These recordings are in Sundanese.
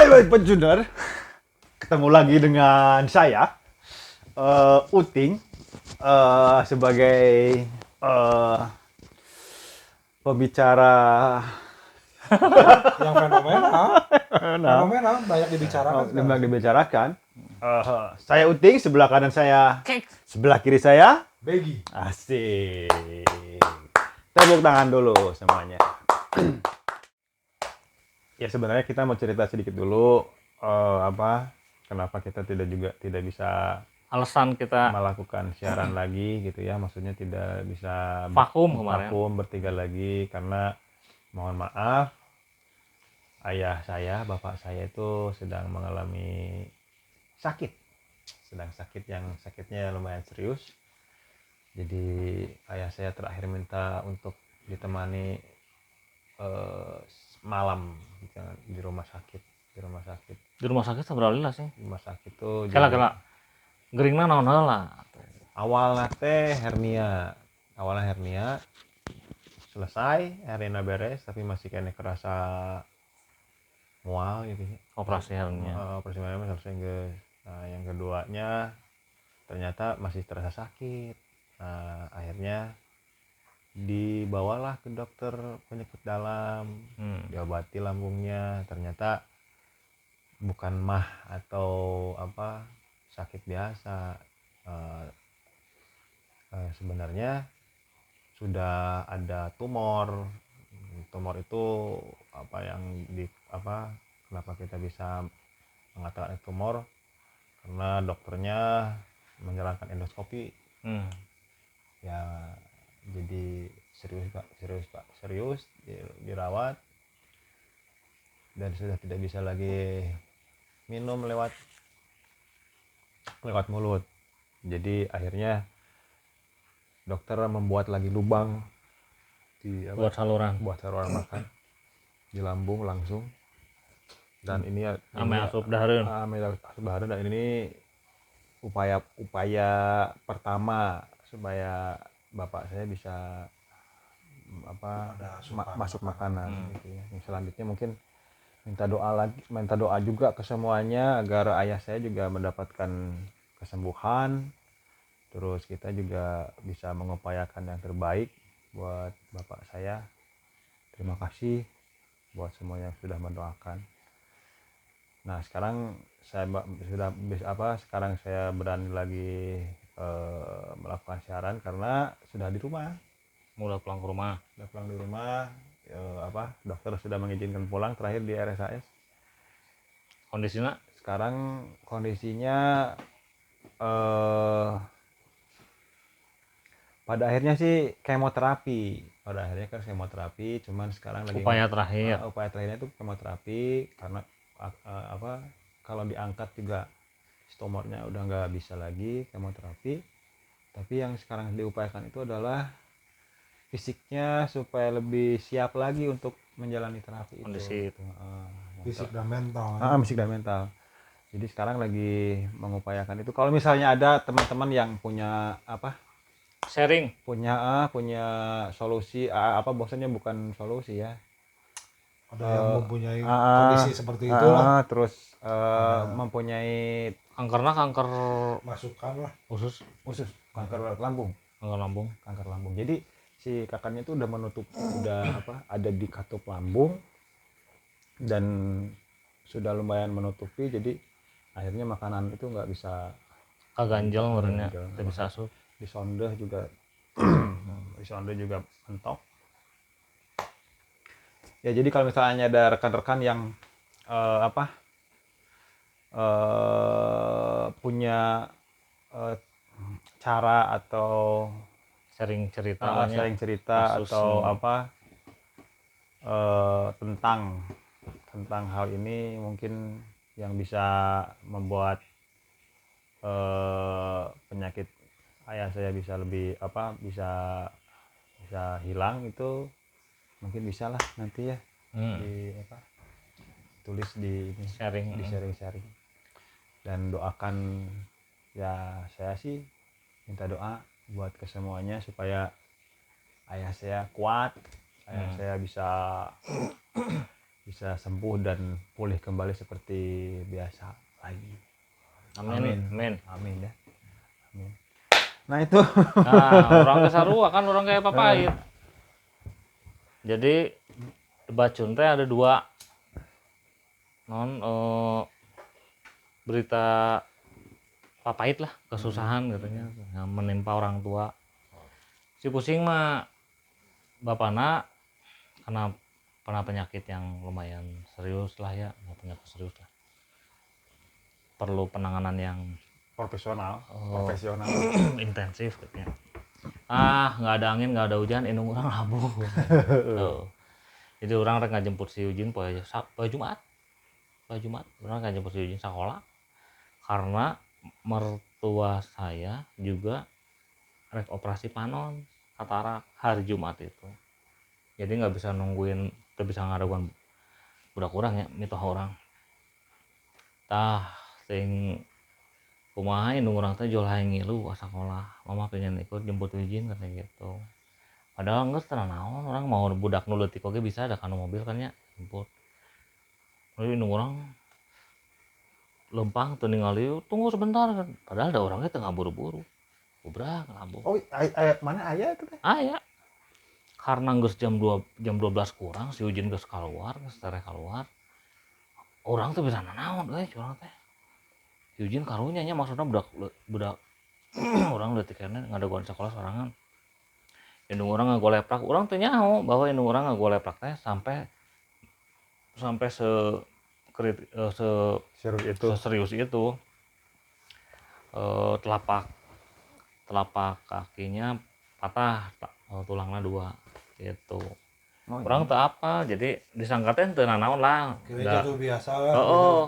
Hai penjuner, ketemu lagi dengan saya Uting sebagai pembicara yang fenomenal, fenomenal banyak dibicarakan. Banyak dibicarakan. Saya Uting, sebelah kanan saya, sebelah kiri saya Begi. Asik. Tepuk tangan dulu semuanya. Ya sebenarnya kita mau cerita sedikit dulu kenapa kita tidak bisa alasan kita melakukan siaran lagi gitu ya, maksudnya tidak bisa vakum kemarin. Vakum bertiga lagi karena mohon maaf ayah saya, bapak saya itu sedang mengalami sakit. Sedang sakit yang sakitnya lumayan serius. Jadi ayah saya terakhir minta untuk ditemani malam di rumah sakit. Di rumah sakit seberapa lila sih? Di rumah sakit tuh. Kela geringna naon heula? Awalnya teh hernia. Awalnya hernia. Selesai, hernia beres tapi masih kena kerasa mual gitu. Operasi hernia. Operasi hernia selesai geus. Nah, yang keduanya ternyata masih terasa sakit. Nah, akhirnya dibawalah ke dokter penyakit dalam, diobati lambungnya, ternyata bukan mah atau apa sakit biasa, sebenarnya sudah ada tumor. Tumor itu apa yang di apa kenapa kita bisa mengatakan itu tumor karena dokternya menjalankan endoskopi. Ya jadi serius pak, dirawat dan sudah tidak bisa lagi minum lewat mulut. Jadi akhirnya dokter membuat lagi lubang di buat saluran makan di lambung langsung. Dan ini ame asup dahareun. Dan ini upaya pertama supaya bapak saya bisa masuk makanan gitu ya. Yang selanjutnya mungkin minta doa juga ke semuanya agar ayah saya juga mendapatkan kesembuhan. Terus kita juga bisa mengupayakan yang terbaik buat bapak saya. Terima kasih buat semua yang sudah mendoakan. Nah, sekarang saya sudah sekarang saya berani lagi melakukan siaran karena sudah di rumah. Udah pulang ke rumah. Sudah pulang di rumah, dokter sudah mengizinkan pulang terakhir di RSAS. Kondisinya? Sekarang kondisinya pada akhirnya sih kemoterapi. Pada akhirnya kan kemoterapi, cuman sekarang lagi upaya terakhir. Upaya terakhirnya itu kemoterapi karena kalau diangkat juga tumornya udah nggak bisa lagi kemoterapi. Tapi yang sekarang diupayakan itu adalah fisiknya supaya lebih siap lagi untuk menjalani terapi. Kondisi itu. Fisik dan mental. Fisik dan mental. Jadi sekarang lagi mengupayakan itu. Kalau misalnya ada teman-teman yang punya sharing, punya solusi, maksudnya bukan solusi ya. Ada yang mempunyai kondisi seperti itulah. Terus mempunyai kanker masukan lah, usus kanker lambung. Kanker lambung. Jadi si kakaknya itu udah menutup, udah ada di katup lambung dan sudah lumayan menutupi. Jadi akhirnya makanan itu nggak bisa kaganjel menurutnya, tidak bisa asup. Disonde juga, disonde juga mentok. Ya jadi kalau misalnya ada rekan-rekan yang punya cara atau sharing cerita, kasus atau tentang hal ini mungkin yang bisa membuat penyakit ayah saya bisa lebih bisa hilang itu mungkin bisa lah nanti ya di tulis di ini, sharing di sharing dan doakan ya. Saya sih minta doa buat kesemuanya supaya ayah saya kuat, ayah saya bisa bisa sembuh dan pulih kembali seperti biasa lagi. Amin. Amin. Amin ya. Amin. Nah itu. Nah, orang ke sarua kan orang kayak papait. Jadi bacun teh ada dua non berita papait lah, kesusahan katanya yang menimpa orang tua. Si pusing mah bapana karena pernah penyakit yang lumayan serius lah ya, nggak penyakit serius lah. Perlu penanganan yang profesional, profesional intensif katanya. Ah, nggak ada angin, nggak ada hujan, indung urang labuh. Tuh. Jadi orang rek ngajemput si Eugene poe Jumat. Poe Jumat urang ngajemput si Eugene sekolah. Karena mertua saya juga rek operasi panon katarak hari Jumat itu. Jadi nggak bisa nungguin, nggak bisa ngadaguan budak urang ya, mitoha urang. Tah sing kumaha indung urang teh jual hayang ngilu ka sakolah. Mama pengen ikut jemput Eugene katanya gitu. Padahal geus teu naon urang mau budak nu leutik oge bisa ada kana mobil kan nya jemput. Lalu indung urang lempang teu ningali, tunggu sebentar kan. Padahal ada orangnya tengah buru-buru. Gobrak labuh. Oh, mana aya itu teh? Aya. Karena geus jam 2, jam 12 kurang si Eugene geus keluar, geus tereh keluar. Urang teh bisa nanaon euy urang teh. Si Eugene karunya nya maksudna budak urang leutik keneh ngadagoan sekolah sorangan. Indung urang ngagoleprak, urang teu nyaho bahwa indung urang ngagoleprak teh sampai serius itu. Serius itu. Telapak kakinya patah, tulangnya dua gitu. Oh, urang iya. Teu apa, jadi disangka teh teu nanaon lah. Kira jatuh biasa lah. Heeh.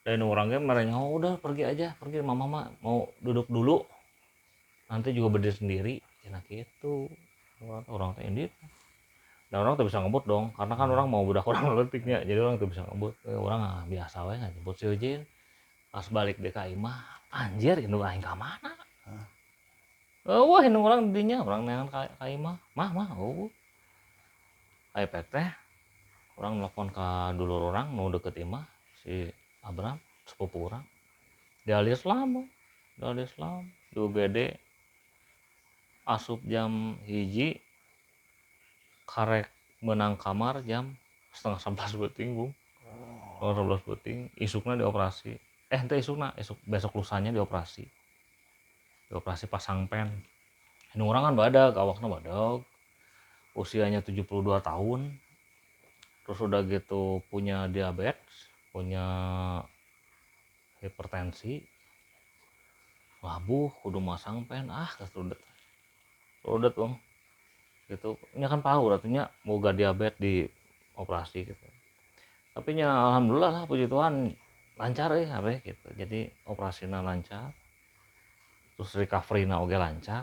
Dan urang ge merenya, oh, udah pergi aja, pergi mama mah mau duduk dulu. Nanti juga berdiri sendiri, enak gitu. Orang teh indit. Dan orang tuh bisa ngebut dong, karena kan orang mau budak orang leutiknya, jadi orang tuh bisa ngebut. Orang ah, biasa we ngajemput si Eugene. Pas balik DKI mah, anjir indung aing ka mana? Wah, indung urang dinya, urang neangan ka imah. Mah, eueuh. Aya teh urang nelpon ka dulur urang nu deket imah, si Abraham, sepupu urang. Di Al Islam, di UGD asup jam 1 karek menang kamar jam 10:30 beuting, Bung. 10:30 beuting, isukna dioperasi. Henteu isukna, isuk besok lusanya dioperasi. Dioperasi pasang pen. Ini orang kan badag, awakna badag. Usianya 72 tahun. Terus udah gitu punya diabetes, punya hipertensi. Labuh kudu masang pen, ah kesudet. Rudet, Bang. Gitu. Ini kan paur artinya moga diabetes di operasi gitu. Tapi nya alhamdulillah lah puji Tuhan lancar apa gitu. Jadi operasinya lancar. Terus recovery-na oge lancar.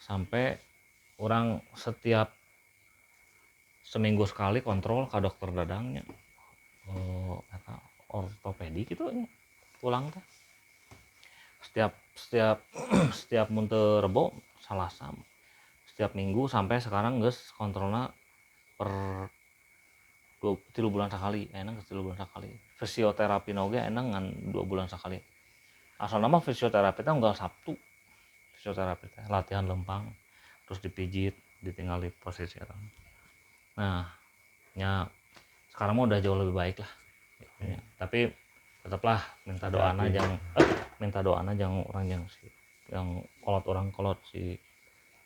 Sampai orang setiap seminggu sekali kontrol ke dokter Dadangnya. Eta ortopedi gitu nya. Tulang teh. Setiap setiap mun teu Rebo Salasa. Setiap minggu sampai sekarang geus kontrolna per 3 bulan sekali, enak geus 3 bulan sekali. Fisioterapi oge enak ngan 2 bulan sekali. Asalna mah fisioterapi teh unggal Sabtu. Fisioterapi teh latihan lempang, terus dipijit, ditinggali posisi orang. Nah, nya sekarang mah udah jauh lebih baik lah. Ya, tapi tetaplah minta doana jang minta doana jang orang yang si yang kolot orang kolot si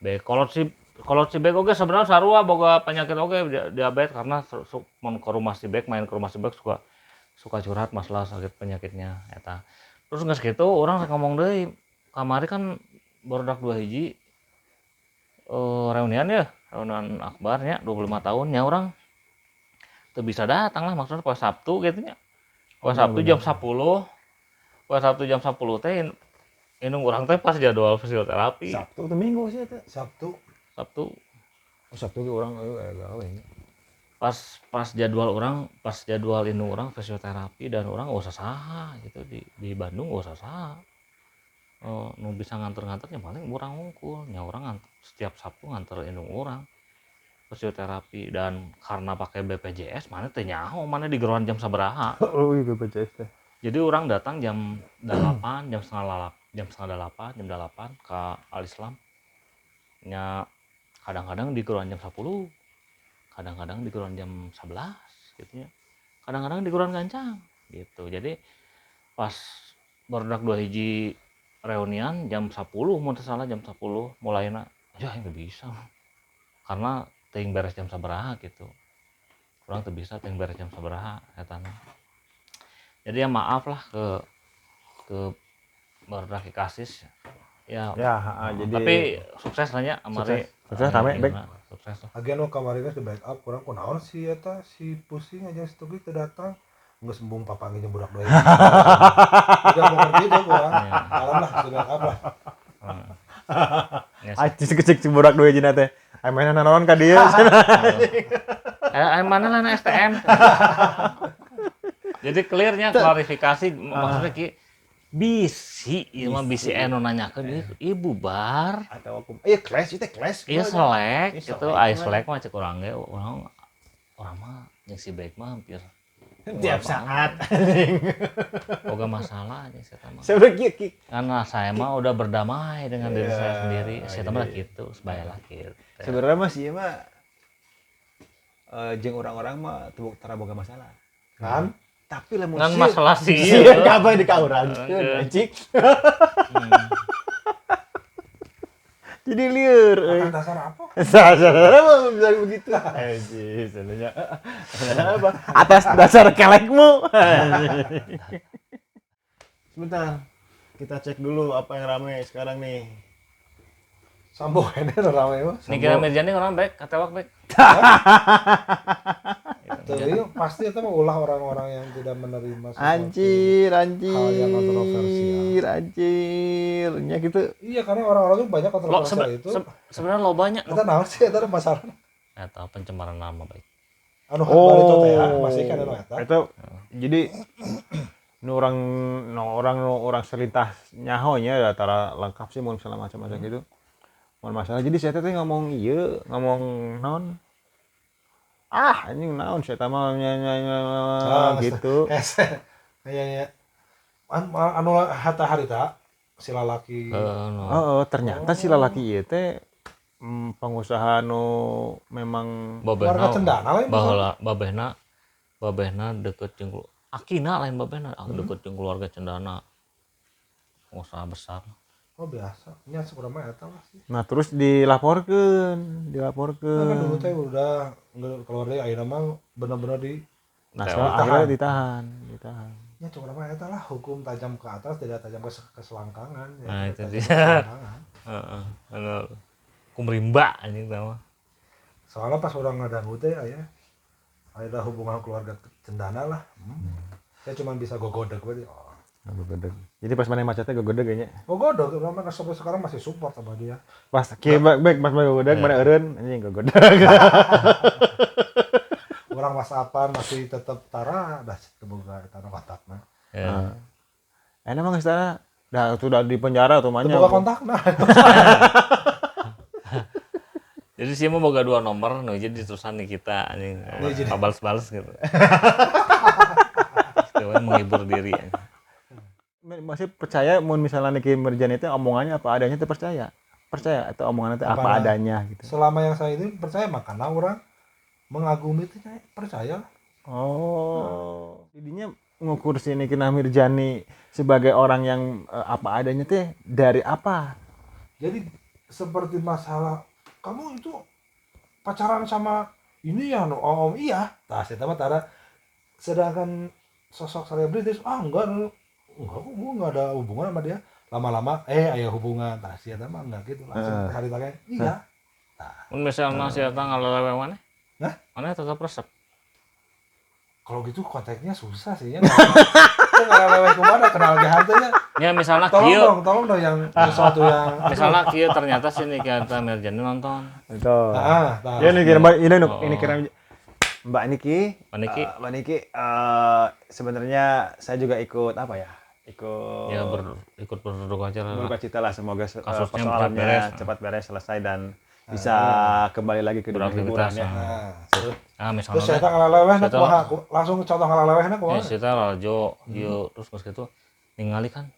B kolot si Bek oge sebenarnya sarua boga penyakit oge diabetes karena mun ke rumah si Bek main ke rumah si Bek suka curhat masalah sakit penyakitnya eta. Terus geus kitu urang ngomong deui kamari kan barudak 2 hiji reunian ya, reunian akbarnya 25 tahun nya urang teu bisa datang lah maksudnya poe Sabtu gitu nya. Poe Sabtu jam 10. Poe Sabtu jam 10 teh indung urang teh pas jadwal fisioterapi. Sabtu atau Minggu sih eta? Sabtu. Sabtu. Oh, Sabtu ge urang gawe nya. Pas jadwal urang, pas jadwal indung urang fisioterapi dan urang eueuh saha gitu di Bandung eueuh saha. Nu bisa nganter-nganternya paling urang hungkul, nya urang setiap Sabtu nganter indung urang. Fisioterapi dan karena pakai BPJS mana teh nyaho mana di geroan jam sabaraha. Oh, iya BPJS teh. Jadi orang datang jam 8, jam 7:30, jam 8 ke Al Islam. Nya kadang-kadang di geroan jam 10, kadang-kadang di geroan jam 11 gitu nya. Kadang-kadang di geroan gancang gitu. Jadi pas barudak 2 hiji reunian jam 10 mun teu salah jam 10 mulaina ya enggak bisa. Karena teuing beres jam sabaraha gitu. Kurang teu bisa teuing beres jam sabaraha etana. Jadi ya maaf lah ke barudak kasis ya. Ya, jadi tapi sukses lah nya amari. Sukses rame baik. Sukses lah. Agian nu kamari geus di backup kurang kunaon si eta si pusing aja si Tugi teu datang. Geus embung papanggih jeung budak deui. Udah mau ngerti itu kurang. Alam lah di backup lah. Anjing kecik si budak deui jina teh. Ai mana naon ka dieu? Ai mana lah STM. Jadi clearnya klarifikasi maksudnya ki bisi ieu mah bisi anu nanyakeun ieu bubar atau aku ieu clash ieu teh clash. Ieu selek gitu, ai selek mah cek urang ge urang mah jeung si baik mah hampir tiap saat. Boga masalah aja saya mah. Sebenarnya kieu karena saya mah udah berdamai dengan diri saya sendiri. Saya mah gitu, sebayalah gitu. Sebenarnya mah sih mah jeung orang-orang mah tara boga masalah. Kan? Tapi lamun ngan masalah sih. Sieun kabeh di ka urang anjing. Jadi liur euy. Atas dasar apa? Dasar apa bisa begitu? Anjing, sebenarnya. Apa? Atas dasar kelekmu. Sebentar. Kita cek dulu apa yang rame sekarang nih. Sambo ini rame mah. Nikita Mirzani orang baik, katewak baik. Jadi pasti itu ulah orang-orang yang tidak menerima sesuatu. Anjir, hal yang kontroversial. Anjir, nya gitu. Iya, karena orang-orang tuh banyak kontroversial itu. Sebenarnya lo banyak. Eta naon sih eta masalah? Eta pencemaran nama baik. Anu oh, itu teh ya, masih kan anu eta. Itu jadi nu orang selintas nyaho nya tara lengkap sih mun misalnya macam-macam gitu. Mun masalah jadi saya teh ngomong ieu, ngomong naon? Ah, anjing naon saya mah gitu. Iya. Anu hatta harita si lalaki. Oh, ternyata si lalaki ieu teh pengusaha nu memang warga Cendana lain baheula babehna deket jeung akina lain babehna deket jeung keluarga Cendana. Pengusaha besar. Oh biasa, nya sekurang mah eta lah sih. Nah, terus dilaporkeun. Nah, kan dulu teh udah keluar deui ayeuna mah bener-bener di nah, akhirnya ditahan. Ya cukup mah eta lah hukum tajam ke atas tidak tajam ke selangkangan ya. Nah, itu dia. Heeh, bener. Kumrimba anjing tah mah. Soalnya pas urang ngadangu teh aya ada hubungan keluarga Cendana lah. Saya cuma bisa gogodeg we. Oh. Gogodeg. Jadi pas mana macetnya gogodeg kayaknya. Gogodeg, mana sampai sekarang masih support sama dia. Pas kieu baik pas gogodeg mana eureun anjing gogodeg. Orang WhatsAppan masih tetep tara dah teu boga eta kontakna. Heeh. Enak mah geus tara. Dah sudah di penjara tuh mah nya. Teu boga kontakna. Jadi sih mah boga 2 nomor nu jadi terusan nih kita anjing. Balas-balas gitu. Itu menghibur diri. Masih percaya mun misalnya Niki Mirjani itu omongannya apa adanya itu percaya atau omongannya itu apa adanya gitu. Selama yang saya itu percaya makanya orang mengagumi itu saya percaya. Oh. Jadinya ngukur si Niki Mirjani sebagai orang yang apa adanya teh dari apa? Jadi seperti masalah kamu itu pacaran sama ini ya no om iya. Tah saya mah tara sedangkan sosok selebritis enggak kok gue enggak ada hubungan sama dia. Lama-lama aya hubungan. Tah sia mah enggak gitu langsung hari tanya iya. Tah. Mun misalna sia teh ngalelewe maneh? Hah? Maneh tetap resep. Kalau gitu kontaknya susah sih ya. Itu ngalelewe kumaha kenal ge hanteunya. Ya misalnya kieu. Tolong dong yang sesuatu yang misalnya kieu ternyata si Nikita Mirzani nonton. Betul. Heeh, ya ini kira Mbak Niki. Mbak Niki, sebenarnya saya juga ikut apa ya? Ikut ya ikut berduka cita. Berduka cita lah, semoga persoalannya cepat beres selesai dan Bisa kembali lagi ke dunia hiburan ya. Nah, misalnya terus saya ngalalewehna kumaha, langsung contoh ngalalewehna kumaha. Ya, saya lalajo ieu terus geus kitu ningali kan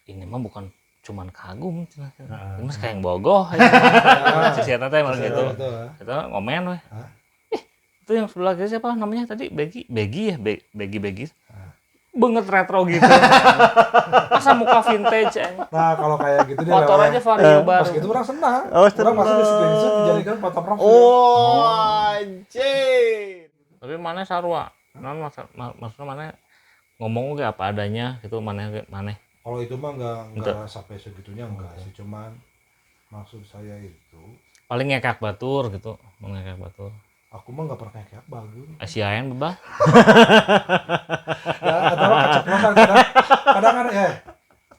ini mah bukan cuman kagum cenah. Ini mah kayak yang bogoh. Si eta teh malah gitu. Eta ngomen we. Itu yang sebelah kiri siapa namanya tadi? Begi ya, Begi. Banget retro gitu. Masa muka vintage eh. Nah, kalau kayak gitu dia motor aja vario baru. Pas gitu orang senang. Oh, orang pasti di screenshot dijadikan foto profil. Oh, anjir. Tapi mana sarua? Non maksudnya mana ngomong oke apa adanya gitu mana. Kalau itu mah enggak sampai segitunya enggak sih, cuman maksud saya itu paling ngekak batur gitu, mengekak batur. Aku mah nggak pernah ngekak bagus. Asian bebas. Ya, atau keceplosan kadang kan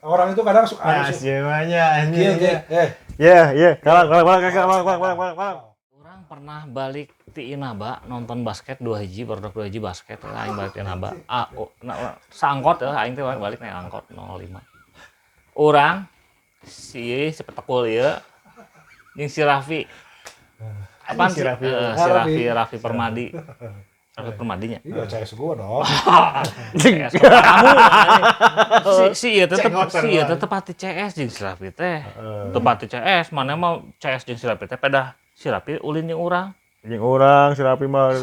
orang itu kadang suka nah, siapanya anjing. Iya. Kalah. Orang pernah balik ti Inaba nonton basket 2 hiji, baru 2 hiji basket aing balik ti Inaba. Ah, nah, saangkot ya aing teh balik naik angkot 05. Urang si sepetekul ieu jeung si Raffi. Apaan si Raffi? Si Raffi Permadi. Raffi Permadinya. Iya, CS gua dong. CS kamu. Si ieu tetep si ieu tetep hati CS jeung si Raffi teh. Tetep hati CS, mana mah CS jeung si Raffi teh pedah si Raffi ulin jeung urang. Jeung urang si Raffi mah si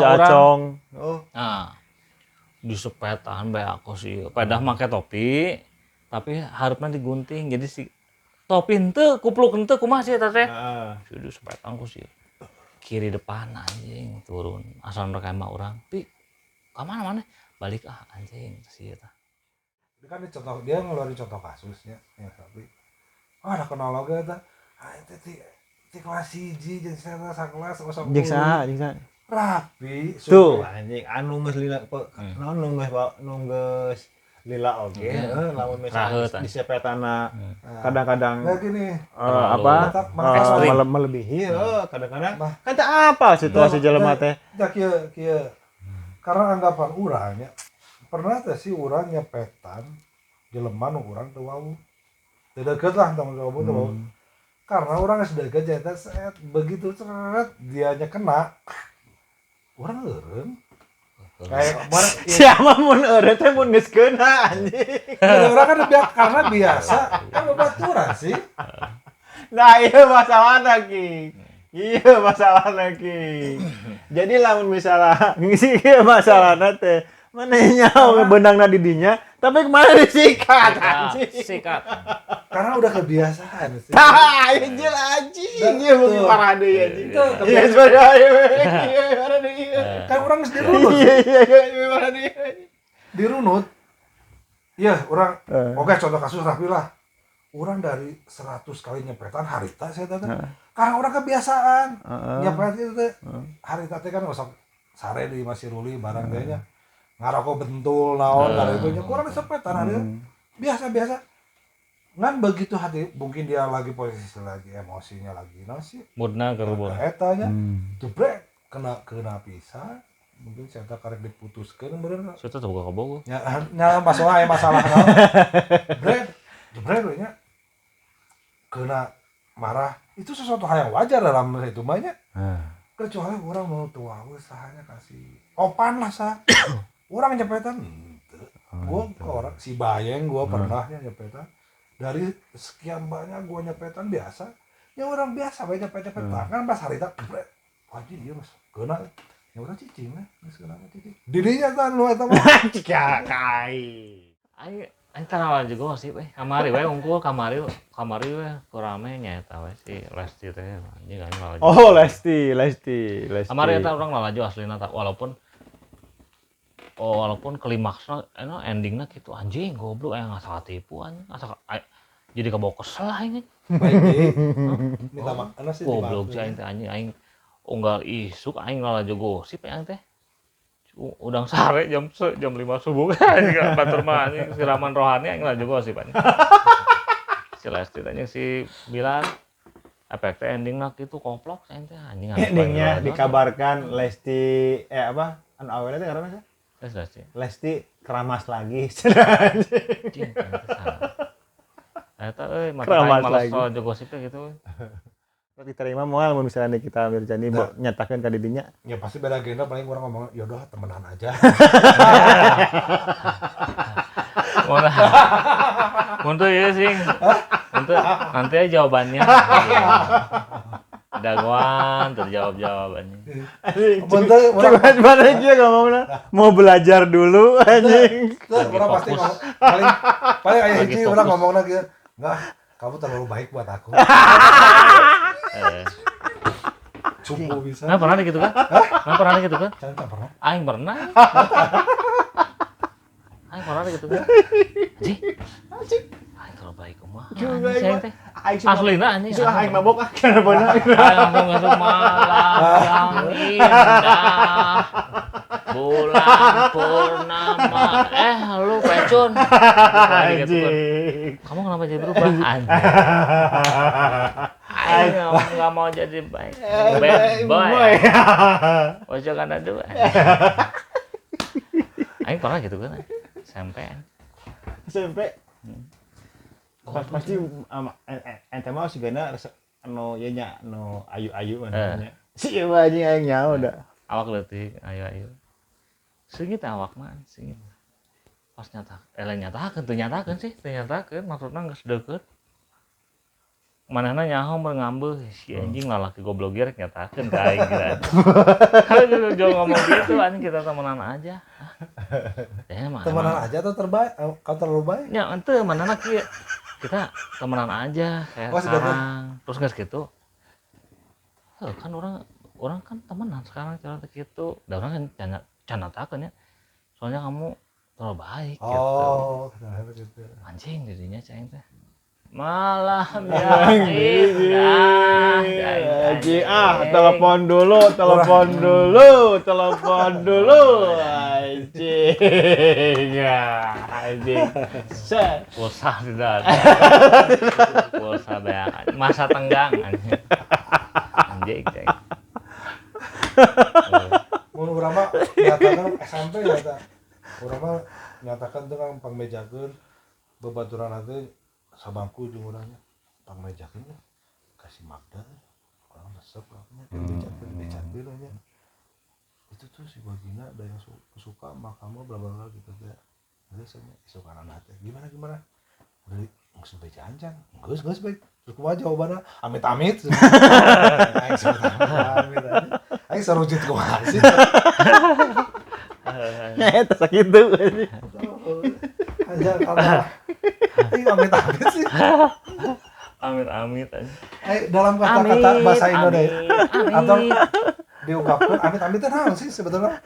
Acong. Oh. Nah, disepetan bae aku sih. Pedah make topi, tapi harupna digunting. Jadi si topi henteu, kupluk henteu kumaha sih eta teh? Heeh. Di sepetan ku sih. Kiri depan anjing turun. Asal mereka mah urang. Pi, ka mana mana? Balik ah anjing sih eta. Dia kan contoh dia ngeluarin contoh kasusnya ya tapi ah ada kenal oge eta. Ah itu ti kelas 1 jeung saya sakelas osok. Jeung saha? Jeung saha? Rapi. Tuh anjing anu geus lila naon nu geus lila oge lamun misalnya di sepetana kadang-kadang apa melebihi kadang-kadang kan tak apa situasi jelema teh tah kieu kieu karena anggapan urang nya pernah teh si urang nyepetan jelema nu urang teu wau teu deukeut lah tong teu wau karena urang geus deukeut eta set begitu seret dianya kena urang eureun. Kayak siapa mun eureun teh mun geus keuna anjing. Ya urang kan karena biasa kan babaturan sih. Nah, ieu masalahna Ki. Ieu masalahna Ki. Jadi lamun misalnya ngisi ieu masalahna teh maneh nyaho beunangna di dinya tapi kemana disikat anjing. Sikat. Karena udah kebiasaan sih. Tah, anjing anjing ieu mungkin parah deui anjing. Iya, parah deui. Kan urang geus dirunut. Iya, parah deui. Dirunut. Iya, urang oke contoh kasus Raffi lah. Urang dari 100 kali nyepetan harita saya teh. Karena urang kebiasaan. Nyepet itu teh. Harita teh kan osok sare di Masih Ruli barang teh nya. Ngarokok bentul naon karena itu nya kurang disepetan hari biasa-biasa ngan begitu hati mungkin dia lagi posisi lagi emosinya lagi nasi murna kerbon eta nya jebrek kena pisah mungkin saya tak karek diputuskeun meureun saya teh boga kabogo nya nya masalah aya masalah naon brek jebrek we nya kena marah itu sesuatu hal yang wajar dalam itu mah nya kecuali orang mau tua we sahanya kasih opan lah sah. Orang nyepetan gua ke orang si Bayeng gua pernah ya nyepetan dari sekian banyak gua nyepetan biasa ya orang biasa bae nyepet-nyepetan kan pas harita anjing ieu mas kena ya urang cicing lah geus kena mah cicing dirinya tah nu eta mah kai aing tara juga sih we kamari we unggul kamari we kurame nya eta we si Lesti teh anjing aing lalajo. Oh Lesti kamari eta urang lalajo aslina tak walaupun klimaksna endingna gitu anjing goblok aya ngasal tipu anjing asa jadi kabawa kesel aing. Baik deui. Minta maaf sih goblok sih aing teh anjing aing unggal isuk aing lalajo gosip aing teh. Udang sare jam 5 subuh anjing batur mah anjing siraman rohani aing lalajo gosip anjing. Si Lesti anjing si Bilar efek teh endingna kitu komplok aing teh anjing. Endingnya dikabarkan Lesti apa anu awalnya teh ngaranna sih? Lesti keramas lagi. Anjing, eta euy mata aing malas soal gosipnya gitu. Diterima moal mun misalnya kita Mirjani nah, nyatakan ka didinya. Ya pasti beda agenda paling urang ngomong ya udah temenan aja. Untuk ya sih. Untuk nanti aja jawabannya. Dagoan terjawab jawabannya. Bentar, gimana dia ngomongnya? Mau belajar dulu anjing. Orang pasti ngomong paling ayah hiji orang ngomongna gitu. Enggak, kamu terlalu baik buat aku. Cukup bisa. Nah, pernah gitu kan? Nah, pernah gitu kan? Jangan pernah. Aing pernah. Aing pernah gitu kan? Anjing. Anjing. Aing terlalu baik kumaha. Aslina anjing. Aing mabok ah kana bener. Aing langsung ngasuk malam yang indah. Bulan purnama. Lu pecun. Anjing. Kamu kenapa jadi berubah? Anjing. Aing nggak mau jadi baik. Bad boy. Ojo kana dua. Aing pernah gitu kan? SMP. SMP. Pasti ente mah sigana anu ieu nya anu ayu-ayu nya. Si ieu mah anjing aing nyaho da. Awak leutik ayu-ayu. Seungit awak mah seungit. Pas nyata, nyatakeun teu nyatakeun sih, teu nyatakeun maksudna geus deukeut. Manehna nyaho meur ngambeuh si anjing lalaki goblok ge rek nyatakeun ka aing gitu. Kalau jangan ngomong gitu anjing kita temenan aja. Temenan aja atau terbaik? Kau terlalu baik? Ya ente manehna kieu. Kita temenan aja kayak sekarang. Terus geus gitu. Heuh kan orang kan temenan sekarang cara gitu. Da orang kan can nyatakeun ya. Soalnya kamu terlalu baik gitu. Oh, gitu. Anjing dirinya cai teh. Malam yang indah. Anjing telepon dulu, telepon dulu, telepon dulu. Anjing. Anjing. Pulsa tidak ada. Pulsa banyak. Masa tenggang anjing. Anjing. Mun urang mah nyatakan SMP ya ta. Urang mah nyatakan teh kan pangmejakeun babaturan teh sabangku jeung urangnya pangmejakeun kasih Magda orang resep orangnya dibejakeun dibejakeun nya. Itu tuh si Bagina ada yang suka sama kamu bla bla bla gitu teh. Geus nya isukan teh. Gimana gimana? Udah geus bejaan can. Geus geus baik. Terus kumaha jawabanna? Amit-amit. Aing amit. Aing sarujit kumaha sih. Nya eta sakitu. Aja kalau amit-amit sih. Amit-amit aja. Dalam kata-kata bahasa Indonesia atau diungkapkan amit-amit itu naon sih sebetulnya?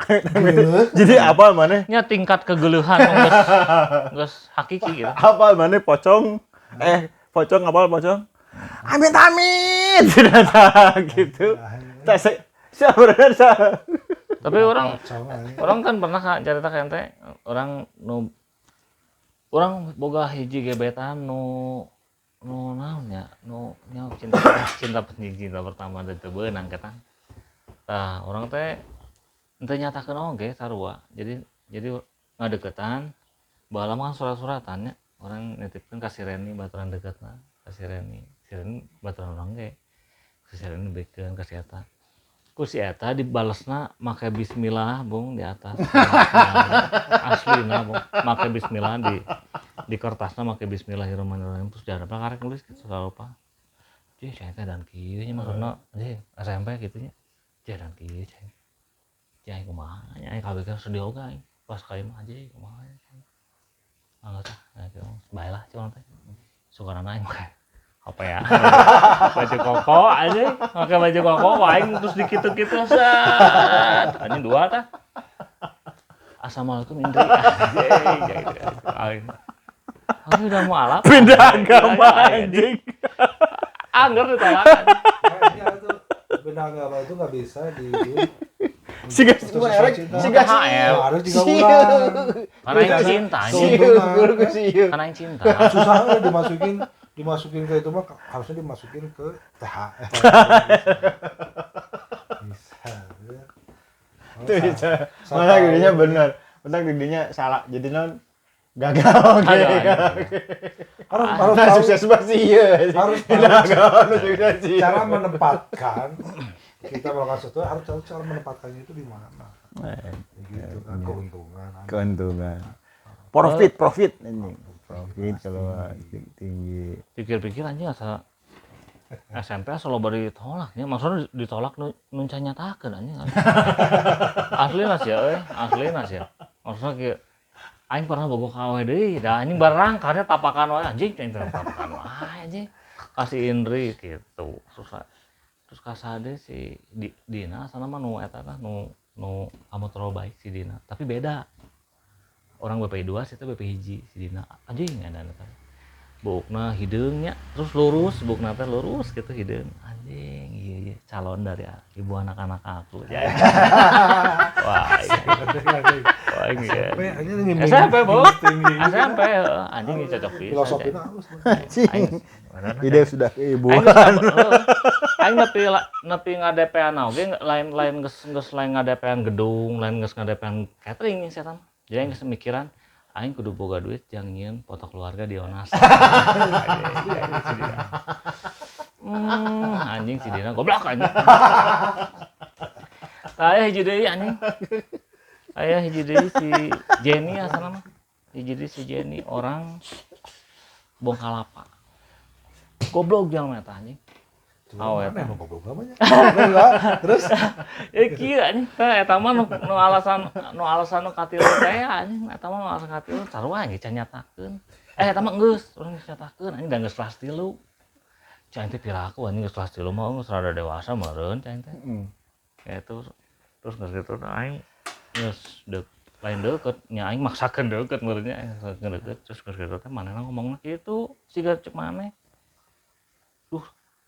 Amit-amit. Jadi apa maneh? Nya tingkat kegeluhan geus hakiki gitu. Apa maneh pocong? Pocong apa pocong? Amit-amit. Gitu. Tak sebenarnya. Tapi orang kan pernah cerita ka ente, orang nu orang boga hiji gebetan nu naon nya, nu nya cinta cinta pertama teh teu beunang ketang. Tah, orang teh henteu nyatakeun oge sarua. Jadi ngadeukeutan baheula mah kan surat-suratan nya. Orang nitipkeun ka si Reni baturan deketna, ka si Reni. Si Reni baturan urang ge. Si Reni bikeun ka si eta. Ku si eta dibalesna make bismillah bung di atas. Aslina bung, make bismillah di kertasna make bismillahirrahmanirrahim terus diharapna karek nulis kitu sarupa. Cih cai teh dan kieu nya maksudna anjing SMP kitu nya. Cih dan kieu cai. Cih aing kumaha nya aing kabeh sedih oge aing. Pas ka imah anjing kumaha nya. Anggeus ah, bae lah cuma teh. Sukarana aing make apa ya baju koko aja pakai baju koko aing terus dikitu-kitu set anjing dua tah assalamualaikum Indri anjing aing aku udah mau alap pindah agama anjing angger ditolakan pindah agama itu nggak bisa di siga siga harus juga ulang karena yang cinta karena yang cinta susah dimasukin ke itu mah harusnya dimasukin ke THR. Bisa. Ya. Itu bisa. Malah gedenya bener. Bentar gedenya salah. Jadi non gagal. Oke. Harus tahu sukses pasti iya. Harus cara menempatkan kita melakukan sesuatu harus tahu cara menempatkannya itu di mana. Gitu kan keuntungan. Keuntungan. Profit ini. Profit kalau tinggi. Pikir-pikir anjing asa SMP asa loba ditolak nya, maksudnya ditolak nu can nyatakeun anjing. Aslina sia euy, aslina sia. Maksudnya kieu aing pernah bogoh ka awe deui, da anjing barang karena tapakan wae anjing, aing tapakan wae anjing. Kasih Indri gitu, susah. Terus kasade si Dina sana mah nu eta lah nu kamu terlalu baik si Dina, tapi beda. Orang BP 2 sih BP 1 si Dina. Anjing ada eta. Buukna hideungnya terus lurus, buukna teh lurus gitu hideung. Anjing, iya calon dari ibu anak-anak aku. Ya. Wah. Iya. SMP, Bo. SMP, anjing cocok pisan. Filosofina halus. Anjing. Ide sudah keibuan. Aing nepi ngadepean oge lain geus lain ngadepean gedung, lain geus ngadepean catering setan. Jadi aing geus mikiran aing kudu boga duit jang nyieun foto keluarga di Onas. Anjing si Dina goblok anjing. Aya hiji deui anjing. Aya hiji deui si Jenny asana mah. Hiji deui si Jenny orang Bongkalapa. Goblok jeung eta anjing. Awet. Mana emang goblok namanya? Terus ya kieu anjing teh eta mah nu alasan nu katilu teh anjing eta mah nu alasan katilu sarua ge can nyatakeun. Eta mah geus urang geus nyatakeun anjing da geus kelas 3. Can teh piraku anjing geus kelas 3 mah geus rada dewasa meureun can teh. Heeh. Itu terus geus kitu aing geus deuk lain deukeut nya aing maksakeun deukeut meureun nya aing maksakeun deukeut terus geus kitu teh manehna ngomongna kitu siga cek maneh. Duh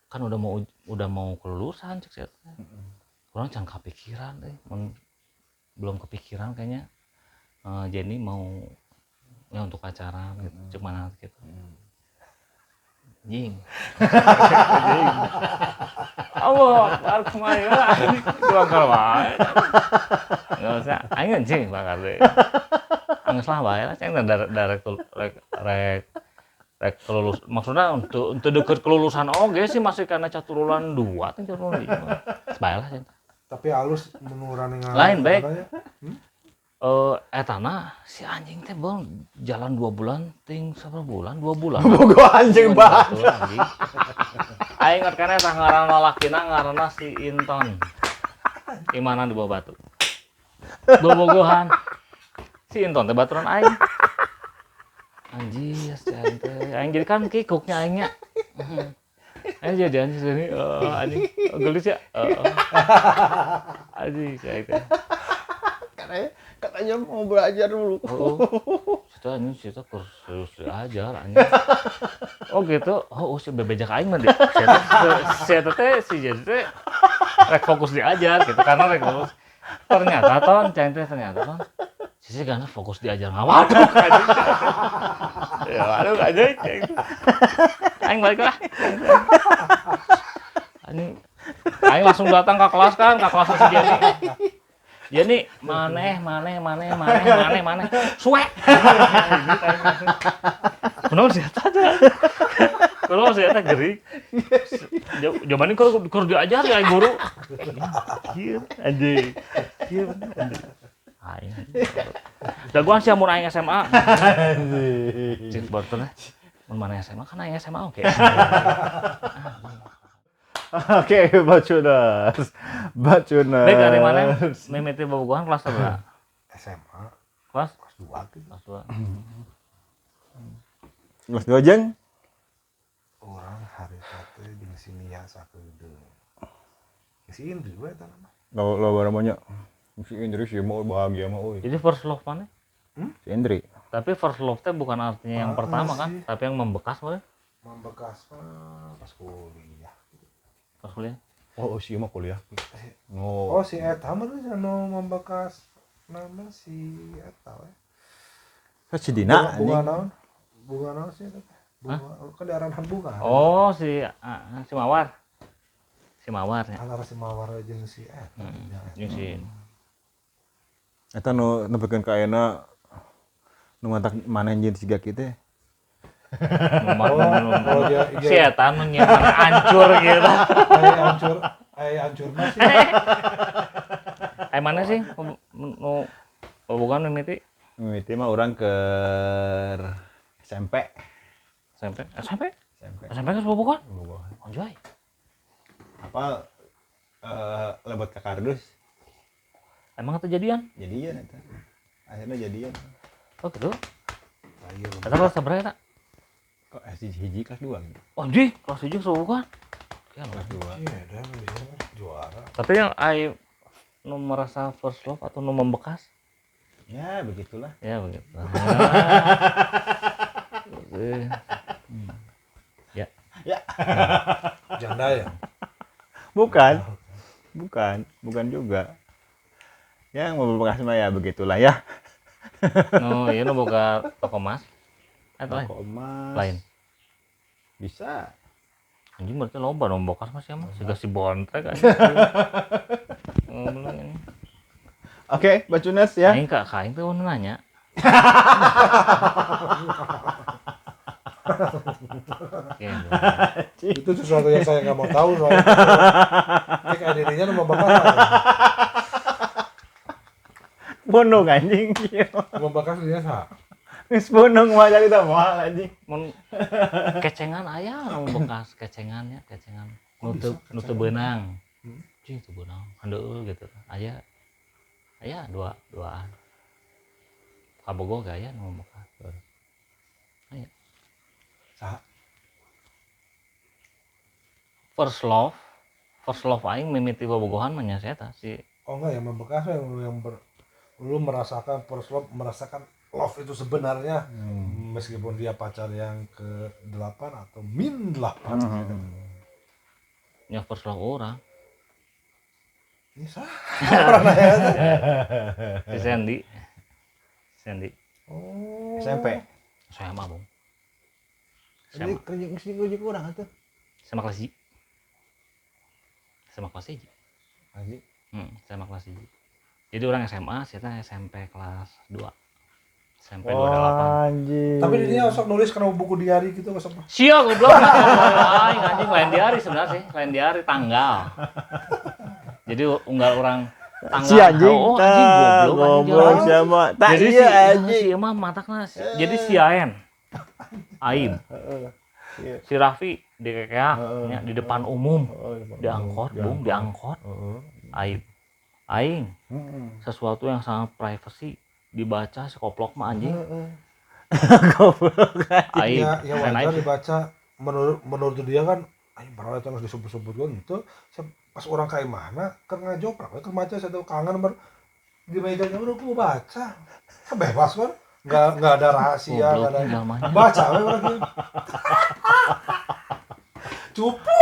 kan udah mau kelulusan cek saya. Kurang can kepikiran deh, belum kepikiran kayaknya Jenny mau ya untuk pacaran gitu, cek mana gitu. Anjing. Allah, akbar kumaha lah. Bakar wae. Enggak usah, aing anjing bakar deh. Anggeus lah bae lah ceng darek rek kelulus maksudnya untuk deket kelulusan oge sih masih karena caturulan 2 teh caturulan 5. Bae lah ceng. Tapi halus menurang dengan lain baik. Etana si anjing teh bang jalan 2 bulan ting sabaraha bulan 2 bulan. Bogo anjing banget. Aing inget kana eta ngaranna lalakina ngaranna si Inton. Imana di bawah batu. Bobogohan. Si Inton teh baturan aing. Anjir, si aing teh. Aing jadi kan kikuknya aingnya. Aing jadi anjing sini, anjing gelis ya. Anjing si aing teh. Katanya mau belajar dulu. Oh, situ anjing situ kursus diajar anjing. Oh gitu. Oh, si bebejak aing mah deh. Si eta teh si jadi teh rek fokus diajar gitu karena rek fokus. Ternyata ton, ceng teh ternyata ton. Sisi karena fokus diajar ngawaduk anjing. Ya waduh anjing. Aing balik lah. Anjing. Aing langsung datang ke kelas kan, ke kelas si Jenny. Jenny, maneh suwe. Kunaon sih eta teh? Kunaon sih eta gering. Jaman ini kur diajar ya guru. Kieu anjing. Kieu anjing. Aing. Jagoan sih mun aing SMA. Cik batur mun mana SMA kan aing SMA oke. Oke, Bacunas. Bacunas. Baik dari mana? Mimiti bobogohan kelas berapa? SMA. Kelas 2 gitu. Kelas 2. Kelas 2 jeng? Orang hari teh jeung si Mia sakedeung. Si Indri we eta mah. Lo barang. Si Indri sih mau bahagia mah euy. Jadi first love mana? Si Indri. Tapi first love teh bukan artinya yang pertama kan, tapi yang membekas mah. Membekas mah pas kuliah. Pas kuliah. Oh, si mah kuliah. Oh, si eta mah anu membekas nama si eta we. Si Dina bunga naon? Bunga naon sih eta teh? Bunga kan diarahan bunga. Oh, si si Mawar. Si Mawar ya. Antara si Mawar jeung si eta. Jeung si eta nu nepikeun ka ayeuna nu mantak maneh jeung siga kieu teh. Kalau dia Si eta nu nyian hancur gitu. Aya hancur mah sih. Aya mana sih nu bobogohan mimiti? Mimiti mah urang ke SMP. SMP? SMP? SMP geus bobogohan? Bobogohan. Anjay. Apa lebet ke kardus. Emang itu jadian? Jadian eta. Akhirnya jadian. Oh gitu. Eta kelas sabaraha eta? Kok hiji kelas 2 gitu. Anjing, kelas 1 geus bobogohan. Kelas 2. Iya, dah juara. Tapi yang ai nu merasa first love atau nu membekas? Ya, begitulah. Ya, begitu. Ya. Ya. Janda ya? Bukan. Bukan juga. Yang mau membekas mah ya begitulah ya. No, iya nu boga toko emas. Atau toko emas. Lain. Bisa. Anjing berarti loba dong bekas mah siapa? Siga si bontrek anjing. Ngobrol ini. Oke, Bacunes ya. Aing ka aing teh nanya. Itu sesuatu yang saya nggak mau tahu soalnya. Ini kayak dirinya nu membekas. Bonong anjing. Membekas dia sah. Geus bonong mah jadi teh moal anjing. Mun kecengan aya nu bekas kecengannya, kecengan nu teu beunang. Cing teu beunang, handeueul gitu. Aya aya duaan. Kabogoh ge aya nu bekas. Aya. Saha? First love aing mimiti bobogohan mah nya eta si. Oh enggak, yang membekas yang lu merasakan first love, merasakan love itu sebenarnya meskipun dia pacar yang ke-8 atau min 8. Ya first love orang. Ini sah. Orang nanya. Si Sandy. Sandy. Oh. SMP. SMA, Bung. Ini kerja kurang atuh. SMA kelas 1. SMA kelas 1. Anjing. SMA kelas 1. Jadi orang SMA, saya SMP kelas 2. SMP 28. Anjing. Tapi dia sok nulis karena buku diari gitu sok. Sia goblok. Aing anjing lain diari sebenarnya sih, lain diari tanggal. Jadi unggal orang tanggal. Si anjing, oh, anjing goblok siapa? Tak jadi iya anjing. Si mah matakna. Jadi si Aen. Aib. Si Raffi di KKA ya, di depan umum. Di angkot, Bung, di angkot. Aib. Aing. Sesuatu yang sangat privacy dibaca sekoplok mah anjing. Goblok. Aib. Ya, ya wajar dibaca menurut dia kan aing baru harus disebut-sebutkan itu pas orang kayak mana keur ngajoprak keur maca saya kangen ber di mejanya udah aku baca. Bebas kan? Enggak ada rahasia, enggak ada. Baca we orang cupu.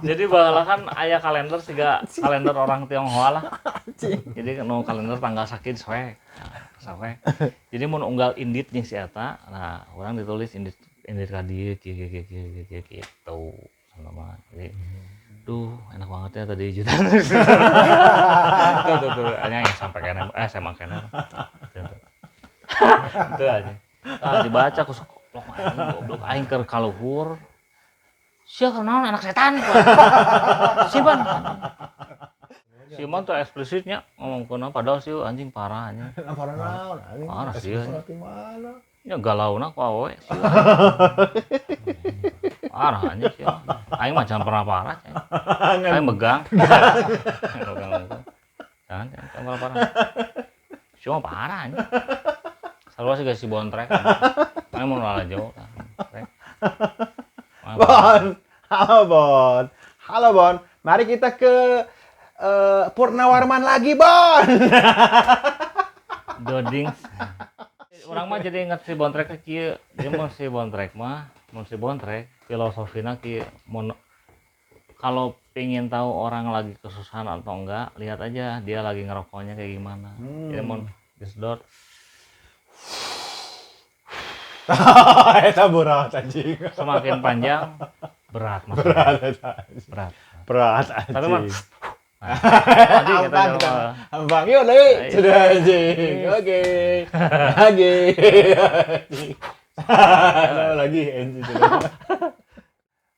Jadi baheula kan aya kalender siga kalender orang Tionghoa lah. Jadi nu kalender tanggal sakit soek. Soek. Jadi mun unggal indit jeung si eta, nah urang ditulis indit indit ka dieu kieu kieu kieu kieu gitu. Sama jadi duh enak banget ya tadi jutaan. Tuh hanya yang sampai kene SMA kene. Itu aja. Ah dibaca ku goblok aing goblok aing keur kaluhur. Sia keur naon anak setan. Simpan. Simon tuh eksplisitnya ngomong kunaon padahal sih anjing parah anjing. Parah naon anjing. Parah sih. Ya galauna ku awewe sih. Parah anjing sih. Aing mah jangan pernah parah. Aing megang. Megang. Jangan pernah parah. Cuma parah anjing. Sarua sih si bontrek. Aing mau ngalah jauh. Bon. Halo Bon. Halo Bon. Mari kita ke Purnawarman lagi, Bon. Doding. Orang mah jadi ingat si bontrek kieu. Dia mau si bontrek mah, mau si bontrek filosofina kieu mun kalau pingin tahu orang lagi kesusahan atau enggak, lihat aja dia lagi ngerokoknya kayak gimana. Jadi mun disedot eta berat anjing. Semakin panjang berat mas. Berat. Berat anjing. Tapi mah anjing kita Bang yuk deui. Sudah anjing. Oke. Lagi. Ada lagi ente.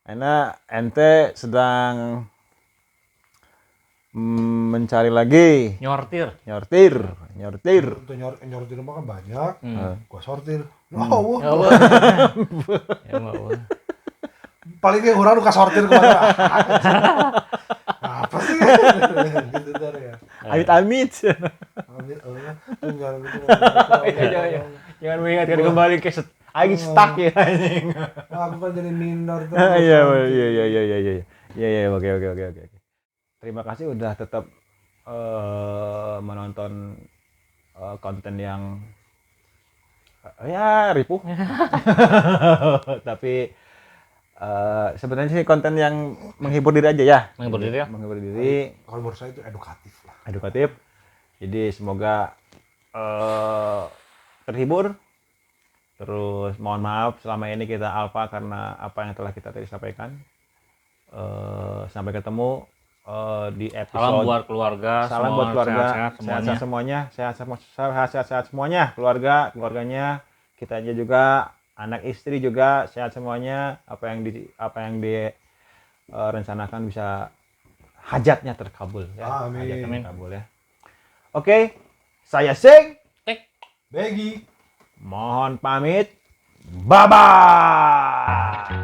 Enak, ente sedang mencari lagi. Nyortir. Nyortir, nyortir. Untuk nyortir rumah kan banyak. Gua sortir. Oh, ya Allah. Ya Allah. Paling kayak orang luka sortir kemana. Apa sih? Gitu ntar ya. Amit-amit. Amit, Allah. Jangan gitu. Jangan mengingatkan kembali ke aing stuck ya anjing. Aku kan jadi minder terus. Iya, iya. Iya, oke. Terima kasih udah tetap menonton konten yang ya ripuh. Tapi sebenarnya sih konten yang menghibur diri aja ya. Menghibur diri ya. Menghibur diri. Kalau menurut saya itu edukatif lah. Edukatif. Jadi semoga terhibur. Terus mohon maaf selama ini kita alfa karena apa yang telah kita tadi sampaikan. Sampai ketemu di episode. Salam buat keluarga, salam buat keluarga, sehat-sehat semuanya. Sehat-sehat semuanya, sehat-sehat semuanya, keluarga, keluarganya, kita aja juga, anak istri juga sehat semuanya. Apa yang direncanakan bisa hajatnya terkabul ya. Amin. Hajatnya terkabul ya. Oke, saya Sing, Begi, mohon pamit. Bye bye.